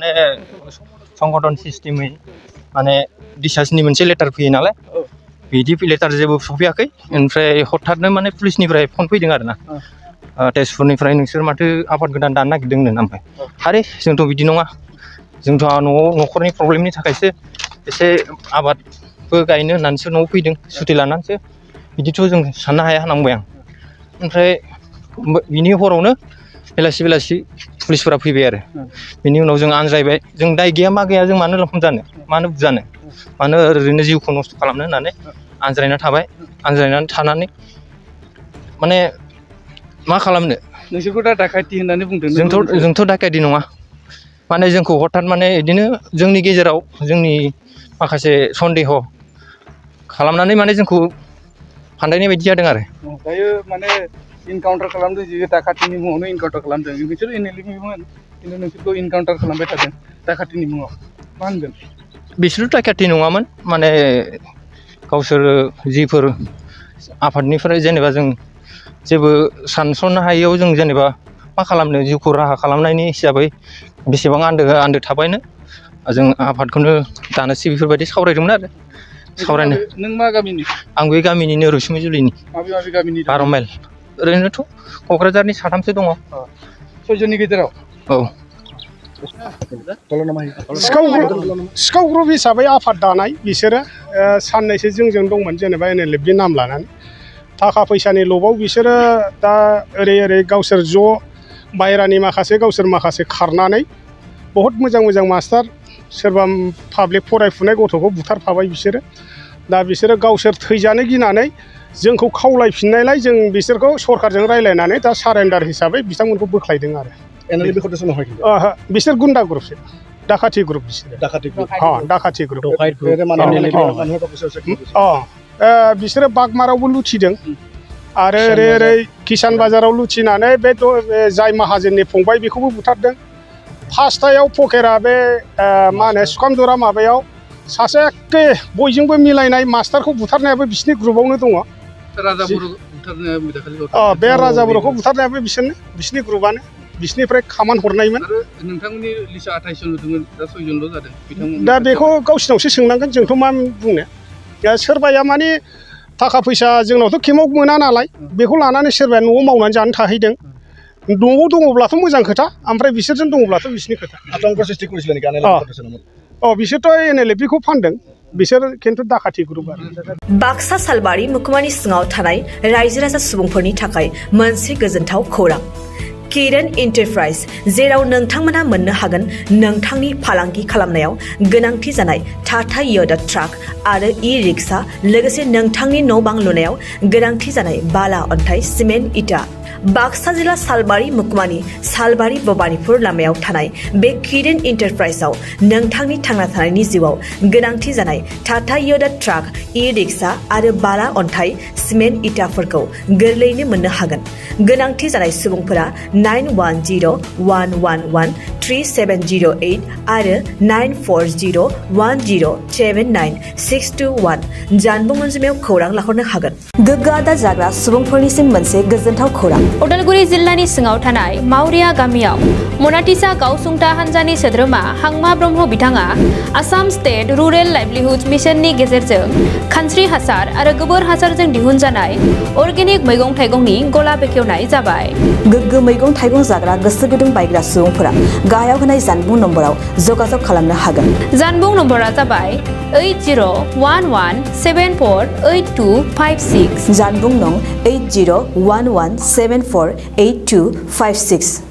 माने संगठन सिस्टेमै माने डिस्चार्जनि मोनसे लेटार फैयो नालाय बिदि लेटार जेबो सफैयाखै ओमफ्राय हठाथनो माने पुलिसनिफ्राय फन फैदों आरोना तेजपुरनिफ्राय नोंसोर माथो आफाद गोदान दानो नागिरदोंनो ओमफ्राय आरे जोंथ' बिदि नङा जोंथ' न'खरनि प्रब्लेमनि थाखायसो एसे आबादबो गायनो होननानैसो न'आव फैदों सुटि लानानैसो बिदिथ' जों साननो हाया होननांबाय आं ओमफ्राय बिनि हरावनो बेलासि पुलिसफोरा फैबाय आरो बिनि उनाव जों आनज्रायबाय जों दाय गैया मा गैया जों मानो हमजानो मानो बुजानो मानो ओरैनो जिउखौ नस्थ' खालामनो होननानै आनज्रायना थाबाय आनज्रायनानै थानानै माने मा खालामनो नोंसोरखौ दा डाकाइति होननानै बुंदों जोंथ' डाकाइति नङा माने जोंखौ हठात माने बिदिनो जोंनि गेजेराव जोंनि माखासे सन्देह खालामनानै माने जोंखौ फान्दायनाय बायदि जादों आरो दायो माने इनकाउन्टार खालामदों जे डाकाइतिनि मुङावनो इनकाउन्टार खालामदों नोंसोर एनएलएफबिमोन खिन्थु नोंसोरखौ इनकाउन्टार खालामबाय थादों डाकाइतिनि मुङाव मा होनगोन बिसोर डाकाइति नङामोन माने गावसोर जिफोर आफादनिफ्राय जेनेबा जों जेबो सानस'नो हायैयाव जों जेनेबा मा खालामनो जिउखौ राहा खालामनायनि हिसाबै बेसेबां आन्दो थाबायनो जों आफादखौनो दानोसै बेफोरबायदि सावरायदोंमोन आरो सावरायनो नों मा गामिनि आं बे गामिनिनो रसुमै जुलिनि माबे गामिनि 12 माइल ओरैनोथ' क'क्राझारनि 3 दङ 6 जननि गेजेराव औ सिखाव ग्रुप हिसाबै आफाद दानाय बिसोरो साननैसो जोंजों दंमोन जेनेबा एनएलएफबि नाम लानानै थाखा फैसानि लबाव बिसोरो दा ओरै गावसोर ज' बायरानि गावसोर माखासे खारनानै बहुद मोजां मास्टार सोरबा पाब्लिक फरायफुनाय गथ'खौ बुथारफाबाय बिसोरो दा बिसोरो गावसोर थैजानो गिनानै जोंखौ खावलायफिननायलाय जों बिसोरखौ सरखारजों रायलायनानै दा सारेन्डार हिसाबै बिथांमोनखौ बोख्लायदों आरो बिसोर गुन्डा ग्रुपसो डाकाति ग्रुप बिसोरो डाकाति ग्रुप बिसोरो बागमारावबो लुथिदों आरो ओरै किसान बाजाराव लुथिनानै बे जाय माहाजोननि फंबाय बेखौबो बुथारदों फार्स्टआव पकेरा बे मा होनो सुखामजरा माबायाव सासे एखे बयजोंबो मिलायनाय मास्टारखौ बुथारनायाबो बिसिनि ग्रुपआवनो दङ बे राजा बर'खौ बुथारनायाबो बिसिनि ग्रुपआनो बिसिनिफ्राय खामान हरनायमोन नोंथांमोननि लिस्टआ 28 जन दंमोन दा 6 जनल' जादों दा बेखौ गावसिनावसो सोंनांगोन जोंथ' मा बुंनो सोरबाया माने थाखा फैसा जोंनावथ' केमाव मोना नालाय बेखौ लानानै सोरबाया न'आव मावनानै जानो थाहैदों न'आव दङब्लाथ' मोजां खोथा ओमफ्राय बिसोरजों दङब्लाथ' बिसिनि खोथा बिसोरथ' एनएलएफबिखौ फानदों बिसोर खिन्थु डाकाति ग्रुप आरो बाक्सा सालबारि मुखुमानि सिङाव थानाय रायजो राजा सुबुंफोरनि थाखाय मोनसे गोजोनथाव खौरां किरण एन्टारप्राइज जेराव नोंथांमोना मोननो हागोन नोंथांनि फालांगि खालामनायाव गोनांथि जानाय टाटा य'दा ट्राक आरो ई-रिक्सा लोगोसे नोंथांनि न' बां लुनायाव गोनांथि जानाय बाला अन्थाइ सिमेन्ट इटा बाक्सा जिल्ला सालबारि मुखुमानि सालबारि भबानिपुर लामायाव थानाय बे किरण एन्टारप्राइजआव नोंथांनि थांना थानायनि जिउआव गोनांथि जानाय टाटा य'दा ट्राक ई-रिक्सा आरो बाला अन्थाइ सिमेन्ट इटाफोरखौ गोरलैयैनो मोननो हागोन गोनांथि जानाय सुबुंफोरा 9101113708 आरो 9401079621 जानबुं अनजिमायाव खौरां लाहरनो हागोन गोग्गो आदार जाग्रा सुबुंफोरनिसिम मोनसे गोजोनथाव खौरां उदालगुरि जिल्लानि सिङाव थानाय मावरिया गामियाव मनाटिसा गावसुंथा हान्जानि सोद्रोमा हांमा ब्रह्म बिथाङा आसाम स्टेट रुरेल लाइभलिहुड मिशननि गेजेरजों खानस्रि हासार आरो गोबोर हासारजों दिहुनजानाय अर्गेनिक मैगं थाइगंनि गला बेखेवनाय जाबाय गोग्गो मैगं थाइगं जाग्रा गोसो गुदुं बायग्रा सुबुंफोरा गाहायाव होनाय जानबुं नम्बराव जगाजग खालामनो हागोन जानबुं नम्बरा जाबाय 8011748256 जानबुं नं 8011748256